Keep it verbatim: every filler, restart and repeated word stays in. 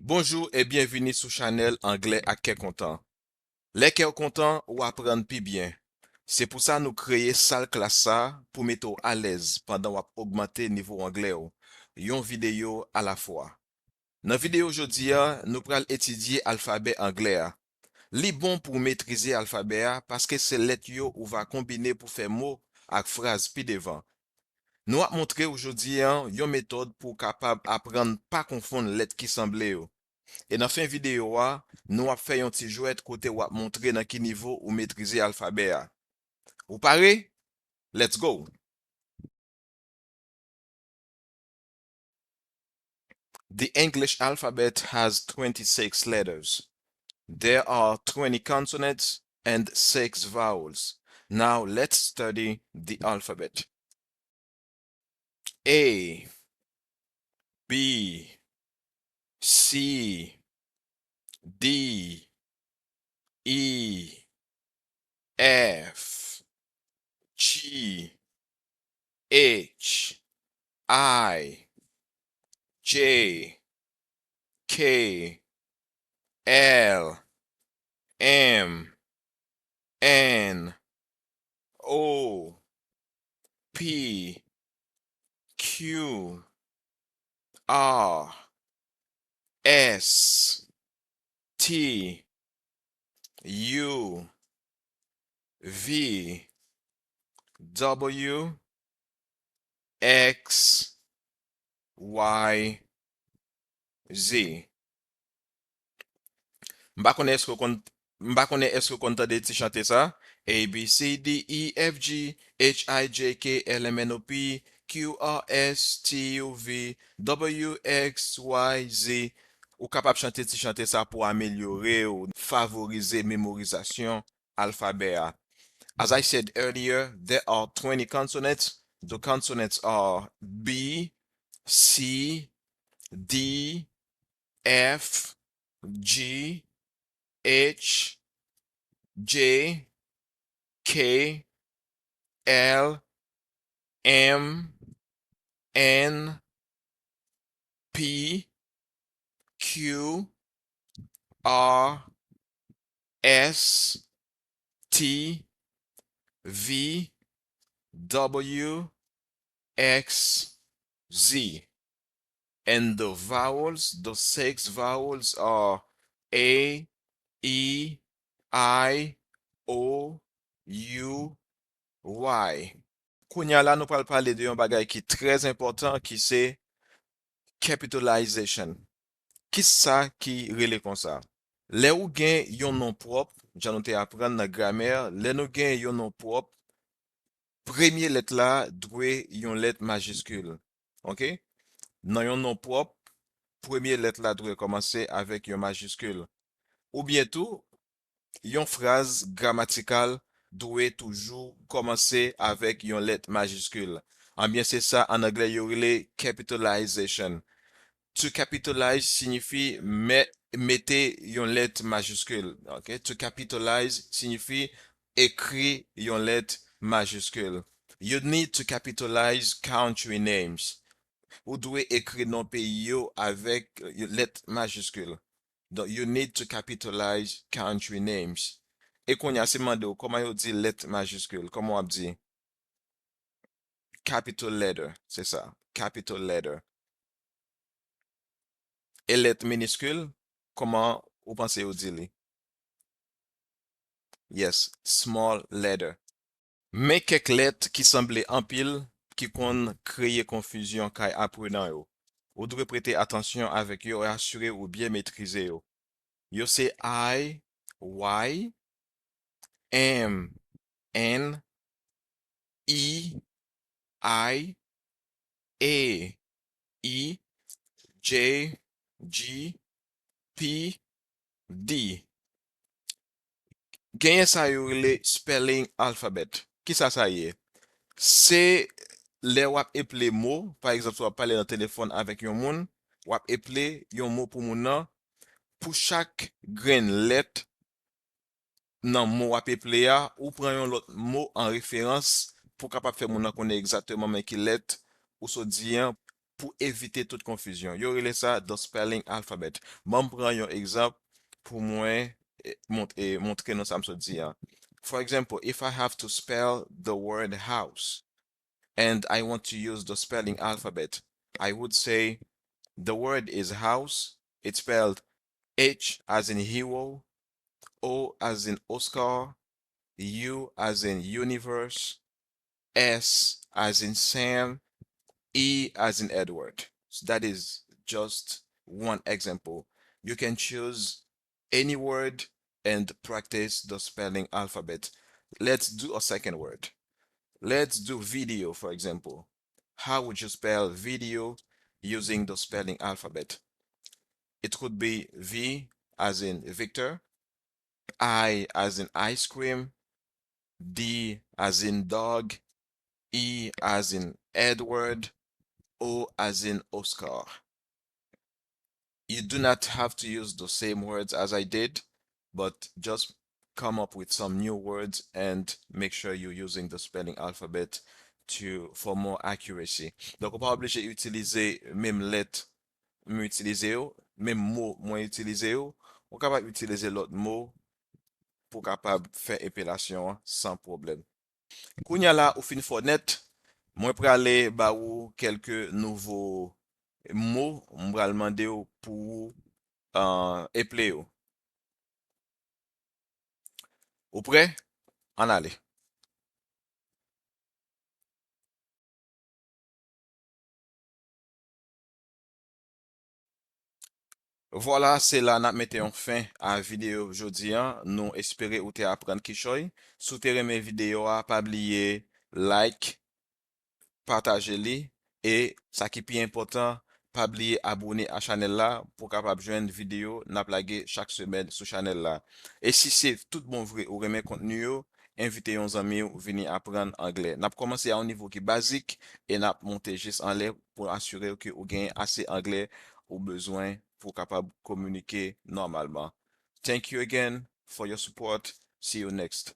Bonjou e byenvini sou chanèl Anglè ak Kè Kontan. Lè kè w kontan, w aprann pi byen. Se pou sa nou kreye sal klas sa a, pou mete w alèz pandan w ap ogmante nivo anglè w, yon videyo alafwa. Nan videyo jodi a, nou pral etidye alfabè anglè a. Li bon pou w metrize alfabè a paske se lèt yo ou va konbine pou fè mo ak fraz pi devan. Nou ap montre w jodi a yon metòd pou w kapab aprann pa konfonn lèt ki sanble yo. E nan fen videyo a, nou ap fè yon ti jwèt kote w ap montre nan ki nivo ou metrize alfabè a. Ou pare? Let's go! The English alphabet has twenty-six letters. There are twenty consonants and six vowels. Now let's study the alphabet. A, B, C, D, E, F, G, H, I, J, K, L, M, N, O, P, Q, R, S, T, U, V, W, X, Y, Z. M pa konnen èske w konn, m pa konnen èske w konn tande ti chante sa. A, B, C, D, E, F, G, H, I, J, K, L, M, N, O, P, Q, R, S, T, U, V, W, X, Y, Z. Ou kapab chante ti chante sa pou amelyore ou favorize memorizasyon alfabè a. As I said earlier, there are twenty consonants. The consonants are B, C, D, F, G, H, J, K, L, M, N, P, Q, R, S, T, V, W, X, Z. And the vowels, the six vowels are A, E, I, O, U, Y. Kounye a la, nou pral pale de yon bagay ki trè enpòtan, ki se capitalization. Kisa ki rele konsa? Lè ou gen yon non pwòp, jan nou te aprann nan gramè, lè nou gen yon non pwòp, premye lèt la dwe yon lèt majiskil. Oke? Nan yon non pwòp, premye lèt la dwe kòmanse avèk yon majiskil. Oubyen tou, yon fraz gramatikal dwe toujou kòmanse avèk yon lèt majiskil. Anbyen, se sa ann anglè yo rele capitalization. To capitalize siyifi mè-, mete yon lèt majiskil. Oke? To capitalize siyifi ekri yon lèt majiskil. You need to capitalize country names. Ou dwe ekri non peyi yo avèk, euh, lèt majiskil. Donk, you need to capitalize country names. E kounye a, si m mande w, kòman yo di lèt majiskil? Kòman w ap di? Capital letter, se sa. Capital letter. E lèt miniskil, kòman ou panse yo di li? Yes, small letter. Men kèk lèt ki sanble anpil, ki konn kreye konfizyon kay aprenan yo. Ou dwe prete atansyon avèk yo e asire ou byen metrize yo. Yo se I, Y, M, N, E, I, A, E, J, G, P, D. Genyen sa yo rele spelling alphabet. Kisa sa ye? Se lè w ap eple mo, pa egzanp, si w ap pale nan telefòn avèk yon moun, w ap eple yon mo pou moun nan, pou chak grenn lèt nan mo w ap eple a, ou pran yon lòt mo an referans pou w kapab fè moun nan konnen egzakteman men ki lèt ou sot di an. pou evite tout konfizyon. Yo rele sa the spelling alphabet. Ban m pran yon egzanp pou mwen, eh, mont-, eh, montre nou sa m sot di a. For example, if I have to spell the word house and I want to use the spelling alphabet, I would say the word is house. It's spelled H as in hero, O as in Oscar, U as in universe, S as in Sam, E as in Edward. So that is just one example. You can choose any word and practice the spelling alphabet. Let's do a second word. Let's do video, for example. How would you spell video using the spelling alphabet? It could be V as in Victor, I as in ice cream, D as in dog, E as in Edward, O as in Oscar. You do not have to use the same words as I did, but just come up with some new words and make sure you're using the spelling alphabet to, for more accuracy. Donk, ou pa oblije itilize menm lèt m itilize yo, menm mo mwen itilize yo. Ou kapab itilize lòt mo pou w kapab fè epilasyon an san pwoblèm. Kounye a la, ou fin fò nèt, mwen prale ba ou kèlke nouvo mo, m pral mande w pou ou, euh, eple yo. Ou prè? Ann ale. Vwala, se la n ap mete yon fen a videyo jodi a. Nou espere ou te aprann kichòy. Si w te renmen videyo a, pa bliye like, pataje li, e sa ki pi enpòtan, pa bliye abone a chanèl la pou w kapab jwenn videyo n ap lage chak semèn sou chanèl la. E si se tout bon vre ou renmen kontni yo, envite yon zanmi w vini aprann anglè. N ap kòmanse a yon nivo ki bazik e n ap monte jis anlè pou asire w ke ou gen ase anglè ou bezwen pou w kapab kominike nòmalman. Thank you again for your support. See you next.